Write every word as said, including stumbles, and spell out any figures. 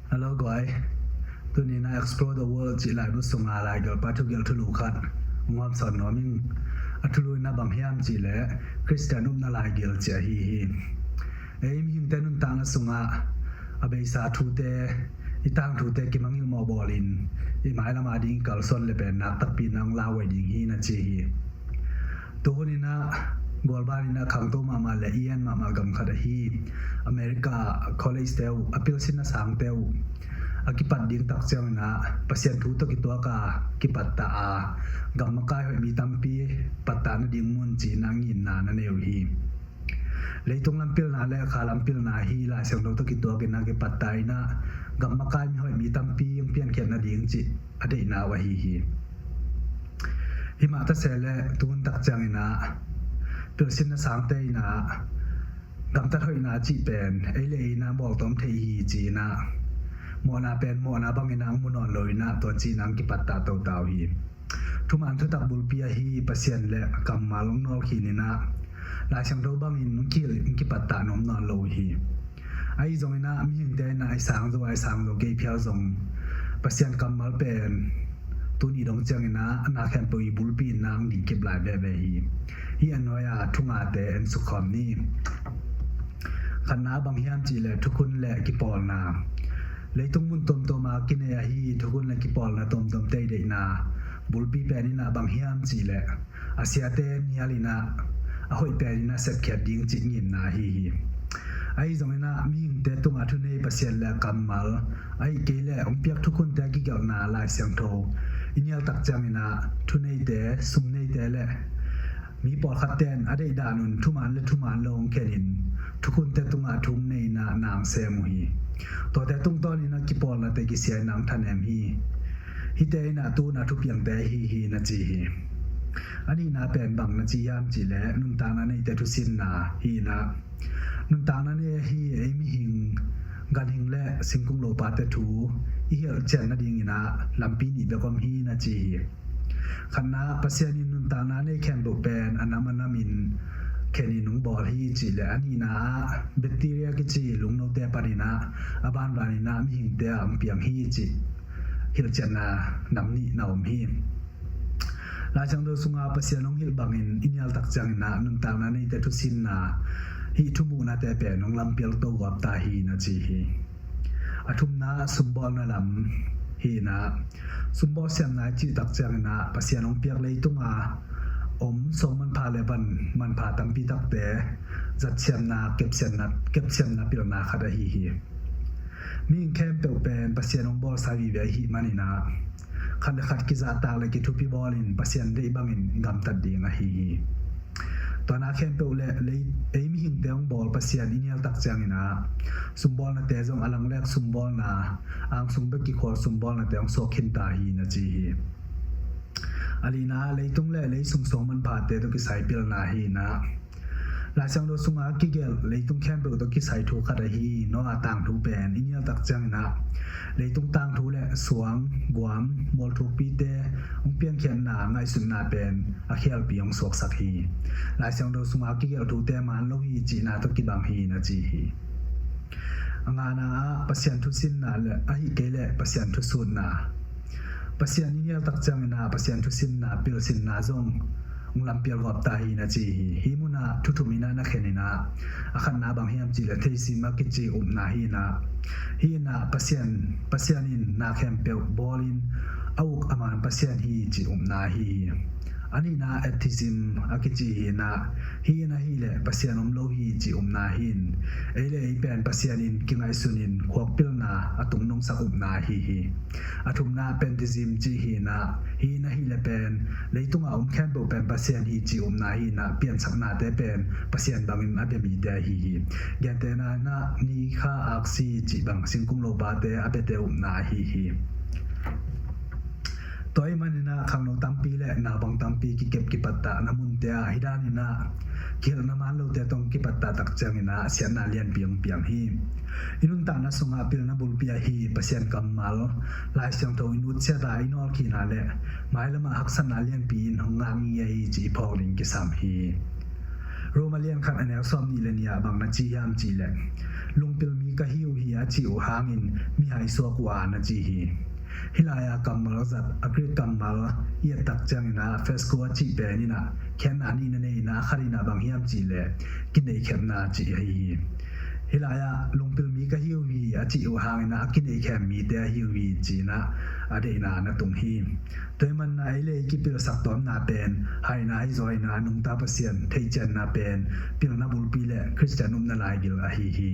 Hello guys, tuni na Explore the World cih laibu sunga laigelhpa thugelh thulu khat hong hawmsawn nuam ing. A thulu in ah bang hiam cih leh Khristian upna laigelh cih ahi hi. Ei mihingte nuntakna sungah a beisa thute, i tangthute kimangngilh mawh bawlin i mailam ading i kalsuan le pen naktakpi in hong lauhuai ding hi na ci hi. Tuhun in ah gualban in ah khangto mahmah le i en mahmah gam khat ahi America college te uh, a pilsinna sangte uh a kipat ding tak ciangin ah Pasian thu tawh kituak a kipattah a, gam makai hoih mi tampi pattah nading mun ci-in ah nginna na nei uh hi. Leitung lam pilna le kha lam pilna hi Lai Siangtho tawh kituak in ah kipattah in ah gam makai mi hoih mi tampi hong piankhiat nading cih a deihna uh ahi hi. Himah ta se leh tuhun tak ciangin ah pilsinna sangte in ah gamtat hoihna cih pen ei le ei in ah bawltawm thei hi ci-in ah mawhna pen mawhna bangin ah hong mu nawn lo in ah tua ci-in ah hong kipattah totau hi. Thuman thutak bulpi ahi Pasian le kammal hong nawlkhin in ah Lai Siangtho bangin hong kihilh hong kipattah nuam nawn lo uh hi. Ahi zongin ah mihingte in ah i sang zo, i sang zo kei phial zong Pasian kammal pen tuni dong ciangin ah na khempeuh i bulpi in ah hong dingkip lai veve hi. Hih a nuai-a thungate en suk khawm ni. Khatna bang hiam cih leh thukhun le kipawlna. Leitung mun tuamtuam a kinei ahi thukhun le kipawlna tuamtuamte i deihna bulpi pen in ah bang hiam cih leh a siate nial in ah a hoih pen in ah sepkhiat ding cih nginna ahi hi. Ahi zongin ah mihingte tungah thunei Pasian le kammal, ahih kei leh hong piak thukhunte a kigelhna Lai Siangtho i nial tak ciangin ah thuneite, sumneite le mi pawlkhatte in a deih dan un thuman le thuman lo hong khenin thukhunte tungah thu hong nei in ah na hong sem uh hi. Tuate tungtawn in ah kipawlnate kisia in ah hong thanem hi. Hihte in ah tu-in ah thupiangte ahi hi na ci hi. A nihna pen bang na ci hiam cih leh nuntakna neite thusinna hi in ah nuntakna nei ahi ei mihing, ganhing le singkung lopate thu i hilhcian nadingin ah lampi nih bek om hi na ci hi. Khatna, Pasian in nuntakna nei khempeuh pen a nam a namin khenin hong bawl hi cih leh a nihna ah bacteria kici lungnote panin ah a banbanin ah mihingte ah hong piang hi cih hilhcianna nam nih na om hi. Lai Siangtho sunga Pasian hong hilh bangin i nial tak ciangin ah nuntakna neite thusinna hih thumuhnate pen hong lampial to guap ta hi na ci hi. A thumna, sumbawlna lam hi in ah sumbawl siamna i cih tak ciangin ah Pasian hong piak leitunga om suang manpha le van manpha tampi takte zat siamna, kep siamna, kep siamna pilna khat ahi hi. Mihing khempeuh pen Pasian hong bawlsa vive ahih manin ah khat le khat kizahtak le kithupi bawlin Pasian deih bangin gamtat ding ahi hi. Tua na khempeuh le lei, ei mihingte hong bawl Pasian i nial tak ciangin ah sumbawlnate zong a langlek sumbawlna, angsung bek kikhual sumbawlnate hong suak khinta hi na ci hi. A lina, leitung le leisung suang manphate tawh kisai pilna hi in ah Lai Siangtho sunga kigelh leitung khempeuh tawh kisai thu khat ahi Noah tangthu pen i nial tak ciangin ah leitung tangthu le suang, guam, mualthukpite hong piankhiatna ngaihsutna pen a khialpi hong suaksak hi. Lai Siangtho sunga kigelh thute man lo hi cihna tawh kibang hi na ci hi. A ngana ah Pasian thusinna le ahih kei leh Pasian thusutna. Pasian i nial tak ciangin ah Pasian thusinna, pilsinna zong hong lampial guap ta hi na ci hi. Hih munah thu thum in ah na khen in ah a khatna bang hiam cih leh theizim a kici upna hi in ah, hih in ah Pasian, Pasian in na khempeuh bawlin a uk a man Pasian hi cih upna ahi hi. A nihna atheism a kici hi in ah, hih in ahih leh Pasian om lo hi cih upna hi in, ei le ei pen Pasian in kingaihsun in khuakpilna a tungnungsak upna ahi hi. A thumna pantheism cih hi in ah, hih in ahih leh pen leitungah om khempeuh pen Pasian hi cih upna hi in ah, piansaknate pen Pasian bangin a bia mite ahi hi. Gentehna in ah ni, kha, aksi cih bang singkung lopate a biate upna ahi hi. Tua ahih manin ah khangno tampi le naupang tampi kikep kipattahna munte ah hih danin ah kihilhna man lote tawh hong kipattah tak ciangin ah siatna lianpi hong piang hi. I nuntakna sungah pilna bulpi ahi Pasian kammal, Lai Siangtho i nutsiat a i nawlkhin a le mailamah haksatna lianpi in hong ngak ngei ahi cih i phawk ding kisam hi. Roma lian khat a neu sawm nih le nih ah bang na ci hiam cih leh, lungpil mi ka hi uh hi a cih uh hangin mihai suak uh a na ci hi. Hih lai-ah kammal zat a Greek kammal i et tak ciangin ah fresco a cih pen in ah khenna nih na nei in ah khat in ah bang hiam cih leh kinei khemna cih ahi hi. Hih lai-ah lungpil mi ka hi uh hi a cih uh hangin ah a kinei khem mite ahi uh hi ci-in ah a deihna na tung hi. Tua ahih manin ah ei le ei kipilsak tuamna pen haina ahi zaw in ah nungta Pasian theihcianna pen pilna bulpi le Khristian upna laigil ahi hi.